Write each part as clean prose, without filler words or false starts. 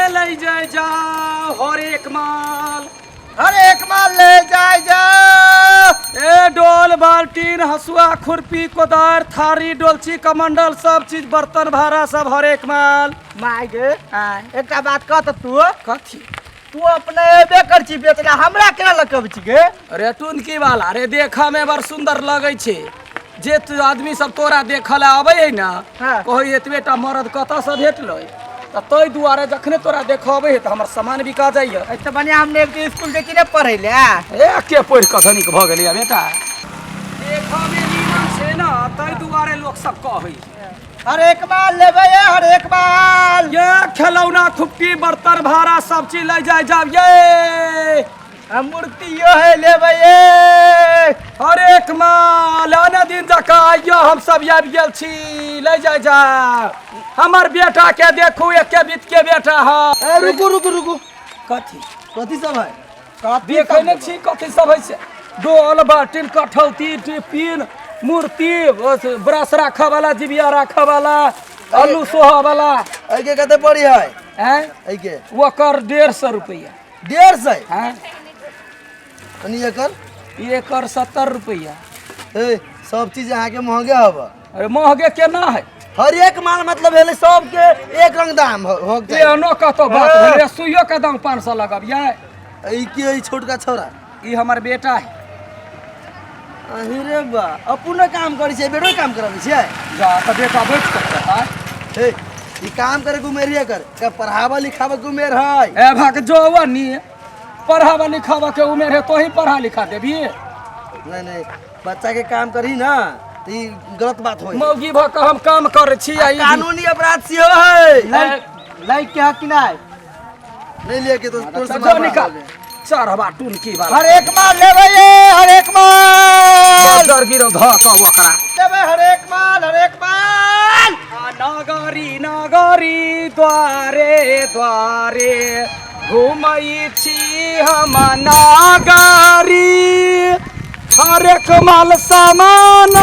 लै जाय जाओ हरेक माल। हरेक माल ले जाय जाओ। ए डोल बाल्टीन हसुआ खुरपी कोदार थारी डोलची कमंडल सब चीज बर्तन भाड़ा सब हरेक माल। माय गे, आय। एकटा बात कह तऽ तू। कथी? तू अपने एबे कर छी बेचला, हमरा केना लकब छी गे? अरे टुनकी वाला, अरे देखऽ में बड़ सुंदर लगै छै। जे तू आदमी सब तोरा देखऽ लए आबै है ना, हाँ। कहै एतबे टा मरद कतऽ से भेटलै, तऽ ताहि दुआरे जखने तोरा देखऽ अबै है तऽ हमर सामान बिका जाइए। एहिसँ बढ़िआँ हम ने स्कूल देखी ने पढ़ै लए। ए के पढ़ि कऽ धनिक भऽ गेलैया बेटा। देखऽ में नीमन छै ना, ताहि दुआरे लोक सब कहै। हरेक माल लेबै ये, हरेक माल। ये खेलौना खुपटी बर्तन भाड़ा सब चीज ले जाय जाब ये। आ मूर्तियो है लेबै ये। हरेक माल आने दिन जकाँ आइयो हम सब आबि गेल छी, ले जाय जा। हमर बेटा के देखू, एके बीत के बेटा है। ए रुकू रुकू रुकू। कथी? कथी सब है? देखै नहि छी कथी सब है से? डोल बाल्टीन कठौती टिफिन मूर्ति बस ब्रश राखऽ वाला जिबिया राखऽ वाला आलू सोहऽ वाला। एहिके कते पड़ी है? हैं? एहिके? ओकर 150 रुपैआ। 150? हैं? तनी एकर? एकर 70 रुपैआ। ए सब चीज अहाँके महगे हब। अरे महगे केना है? हर एक माल मतलब भेलै सबके एक रंग दाम हो के चाही। एहनो कतौ बात भेलै, सुइयो के दाम 500 लगबियै। ई के ई छोटका छौड़ा? ई हमर बेटा है। अहीं रे बा, अपनो काम करै छै, बेटो काम कराबै छियै? जा तऽ बेटा बैठ कऽ खेतै। हे, ई काम करे के उमेर है कर, का पढ़ावा लिखावा के उमेर है। ए भाग जो नी, पढ़ावा लिखावा के उमेर है तो ही पढ़ा लिखा देबी। नहीं नहीं, बच्चा के काम करी ना तो ई गलत बात होई। मौगी भ के हम काम करै छी आ ई कानूनी अपराध सेहो है। लाइक के हक कि नहीं? नहीं लिए के तो तोर से जो मार निकाल। मारबे। चढ़वा टुनकी वाला। हरेक माल लेबै ये, हरेक माल। डर गिरो ध क ओकरा। लेबै हरेक माल, हरेक माल। आ नगरी नगरी द्वारे द्वारे घुमै छी हम नगरी। हरेक माल सामान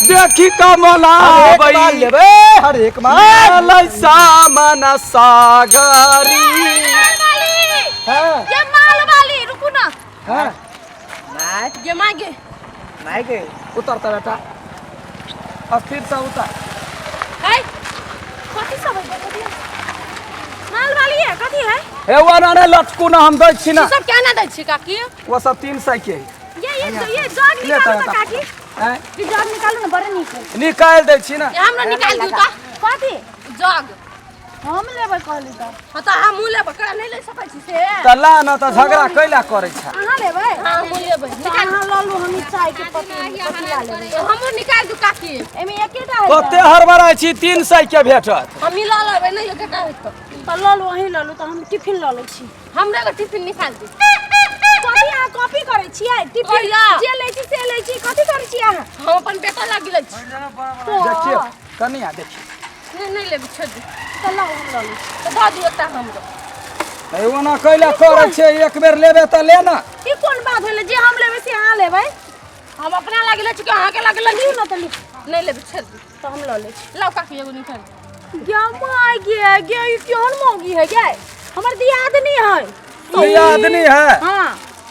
देखी कमला हरेक माल लेबै, हरेक माल। माल सामान सागरी। हाँ। ये माल वाली रुकू ना। हाँ। माय। ये मांगे। माय के। उतर त बेटा, अस्थिर से उतर। है कथी सब है? कथी माल वाली है? कथी है? हे वो ना ना लटकू ना हम दै छी ना। ई सब केना दै छी काकी? वो सब 300 के है। ये ये जग ले निकालू त ना काकी। हैं? ई जग निकालू ना, बड़ नीक है। निकाल दै छी ना। ये हमरा निकाल दियौ त। कथी? जग। हम लेबै कहली त। हां त हमहूँ लेबै, करा नहि ले सकै छी से। त ला ना त झगड़ा कैला करै छ? अहाँ लेबै? हां हमहूँ लेबै। निकाल। अहाँ ल लू, हम ई चाय के पतीला लेबै। हमहूँ निकाल दू काकी। एमे एकेटा है। कते हड़बड़ाइ छी? 300 के भेटत। हम ई ल लेबै, नहि एकेटा है त। त ल लू, अहीं ल लू, त हम टिफिन ल लै छी। हमरा एगो टिफिन निकाल दे। कथी अहाँ कॉपी करै छियै? टिफिन कहिया? जे लै छी से लै छी, कथी करै छी अहाँ? हम अपन बेटा लागी लै छी। देखियौ कनिया, देखियौ। नहीं नहीं लेबै, छोड़ दे। त लाउ, हम ल लै छी। त दऽ दियौ एकटा हमरो। ए ओना कैला करै छियै? एक बेर लेबै त ले ना। ई कोन बात भेलै? जे हम लेबै से अहाँ लेबै? हम अपना लागी लै छी कि अहाँके लागी लै छी? लिउ ना त लिउ। नहीं लेबै, छोड़ दे। त हम ल लै छी। लाउ काकी एगो निकाल। गे my गे, गे ई केहन मौगी है गे? हमर दियादनी है। दियादनी है? हाँ।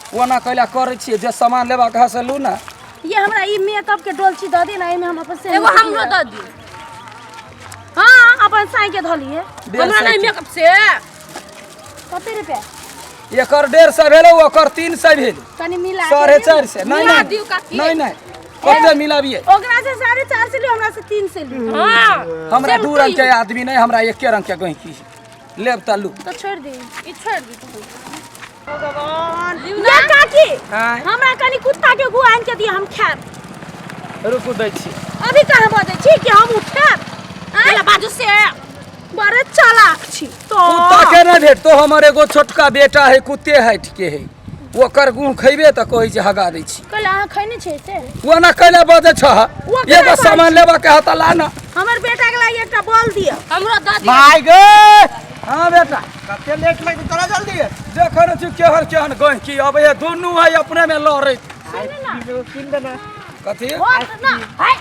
ओना कैला करै छियै? जे सामान लेबाक है से लू ना। ये हमरा ई मेकअप के डोलची दऽ दे ना, एहिमे हम अपन से एगो हमरो दऽ दियौ। हाँ, अपन साई के धऽ लिए। डेढ़ हमरा सए नहीं के। मेकअप से। कते रुपया? एकर 150 भेलै, ओकर 300 भेलै। कनी मिला के साढ़े दियौ। चारि सए। नहीं, मिला नहीं। दियौ काकी। नहीं, नहीं। कते मिलाबियै? ओकरा से 450 लियौ, हमरा से 300 लियौ। हाँ। हमरा सेम दू टू रंग के यू। आदमी नहीं, हमरा एके रंग के गहिंकी है। लेब त लू। तो छोड़ दी, ई छोड़ दी तू। भगवान। ये काकी, आँय। हमरा कनी कुत्ता के गु आनि के दिअ, हम खायब। रुकू दै छी। अभी कहाँ बजै छी कि हम उठायब? आँय? बाजू से बड़े चालाक छी तो। कुत्ता के नहीं भेटतो, हमर एगो छोटका बेटा है, कुत्ते हटि के है, ओकर गुह खैबे तऽ कहै छै हगा दै छी। कैला अहाँ खैने छियै से? ओना कैला बजै छह? ओ केना एगो कहै सामान छी? लेबऽ के है तऽ ला ना। हमर बेटा के लागि एकटा बॉल दिअ। हमरो दऽ दिअ। माय गे। हाँ बेटा। कते लेट लगतै तोरा जल्दी? देखै ने छी केहन केहन गहिंकी अबै है, दुनू है अपने में लड़ैत। सुनू ना। कीन देना। कथी? होत ना। है।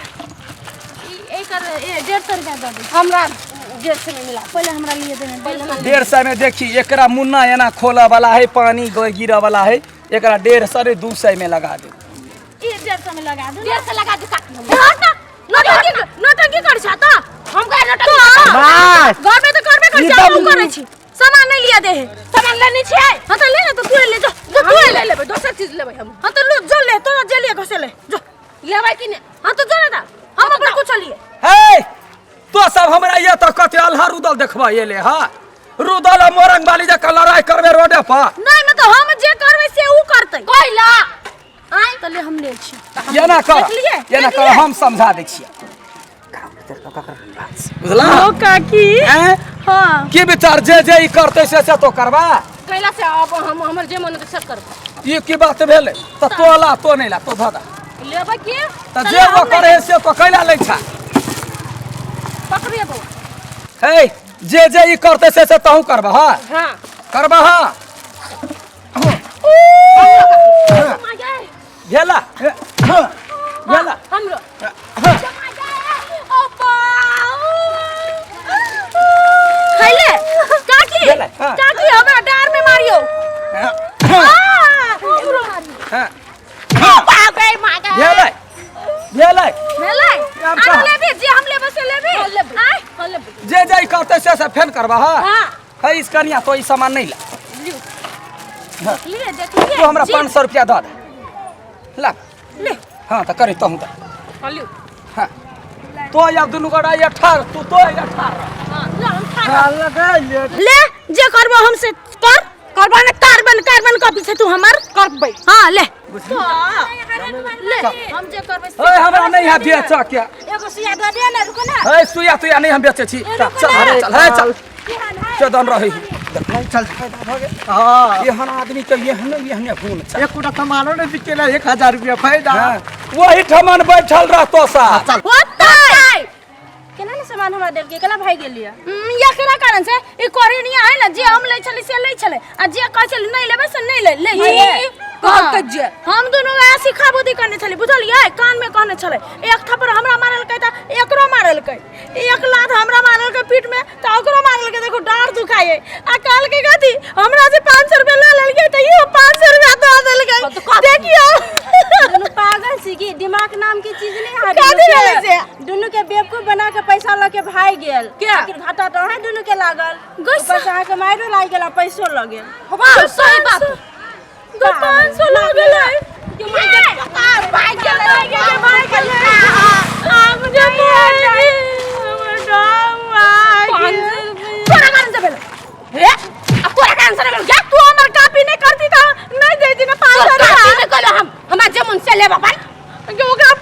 ई एकर ए 150 रुपया दऽ दे। हमरा 150 में मिला पहिले हमरा लिए देने पहिले हमरा 150 में देखी एकरा मुन्ना एना खोला वाला है, पानी गिरा वाला है, एकरा 150 रे 200 में लगा दे। ई 150 में लगा दे। 150 लगा दे काकी हम। हट ना, नौटंकी नौटंकी कर छा त हम का नौटंकी बस घर में तो करबे कर ई छा, तऽ हम करै छी। सामान नहीं लिया दे है। सामान लेने छियै। हां त ले ले, तो तू ले जो, जो हम तू ले ले। लेबै, दोसर चीज लेबै हम। हां त लो जो ले, तोरा जे लिए घसे ले जो। लेबै कि नहि? हां त जो ना ता, हम अपन कुछ लिए। हे तो सब हमरा ये तो कते अल्हा रुदल देखबा एले हा, रुदल आ मोरंग वाली जकाँ लड़ाई करबे रोडे पर। नहीं मतलब हम जे करबै से ऊ करतै। कोइला आय त ले हम ले छी। एना कर, देखलियै? एना कर, हम समझा दै छियै, बुझला? ओ काकी। हैं? हां। की विचार, जे जे ई करतै से से तो करबा। कैला से अब हम हमर जे मन होतै से करबै। ई की बात भेलै? तऽ तो ला, तो नहि ला, तो धऽ दे। लेबै की? तऽ जे ओ करे है से तो कैला लै छा? पकड़िए बौआ। हे जे जे ई करतै से से तहूँ करबा। हाँ हां करबा। हाँ भेला भेला। हमरो खैले काकी। भेलै, हाँ। काकी हमरा डार में मारियो। हमरो मारियो। हाँ बाप रे माँ गे। भेलै भेलै। भेलै। आब आरो कहाँ? लेबी? जे हम लेबै से लेबी। हम लेबै। आय हम लेबै। जे जे ई करतै से से फेन करबा। हाँ हां है इस कनिया तो ई सामान नहीं ला। लियो। देखलिए देखलिए। तू हमरा 500 रुपया दऽ दे, ला ले। हाँ तऽ करी तहूँ दे। हां लियो। हाँ तो आब दुनू गोटा ये ठाढ़, तू तो ये ठाढ़ रह। हां ला हम खा लगा ले। ले जे करबो हम से कर, करबो ने कार्बन कार्बन कॉपी से तू हमर करबै। हां ले ले, हम जे करबै से। हे हमरा नहीं है बेचऽ के। एगो सुइया दऽ दे ने, रुको ना। हे सुइया तुइया नहीं हम बेचै छी। चल चल चल, हे चल चदन रहै ही। चल फायदा भऽ गेल। हाँ एहन आदमी के एहने एहने गुण छै। एकोटा सामानो नहि बिकेला, 1000 रुपया फायदा। हाँ, वही ठमन बैठल रहतो सा। चल। होतै। केना ने सामान हमरा देलकै, केना भागि गेलियै? एकरा कारण से ई करे नहीं है ना, जे हम लै छली से लै छलै आ जे कहै छली नहीं लेबै से नहीं लै लै छलै। कहलकै जे हम दुनू वएह सिखा बुद्धि करने छली, बुझलियै? कान में कहने छलै। एक थप्पड़ हमरा मारलकै तऽ एकरो मारलकै, एक लात हमरा मारलकै पीठ में तऽ ओकरो मारलकै। देखो डाँड़ दुखाइए। आ कहलकै कथी, हमरा से 500 रुपया लऽ लेलकै तऽ इहो 500 रुपया दऽ देलकै। देखियौ दुनू पागल छी कि दिमाग नाम के चीज नहीं है। कथी भेलै से? दुनू के बेवकूफ बना के पैसा लऽ के भागि गेल। के? आखिर घाटा तऽ अहें दुनू के लागल। गुस्सा। ऊपर से अहाँके मारियो लागि गेल आ पैसो लऽ गेल। वाह सही बात। गो 500 लऽ गेलै। भागि गेलै। भागि गेलै। आब जे हमर डाँव आ गेल। तोरा कारण से भेलै। हे अब तोरा कारण से भेल जा। तू हमर कॉपी नहीं करती तऽ नहीं देती ना 500 तोर रुपया। कापी नहि कहलो हम, हमरा जे मन से लेब अपन। के ओकरा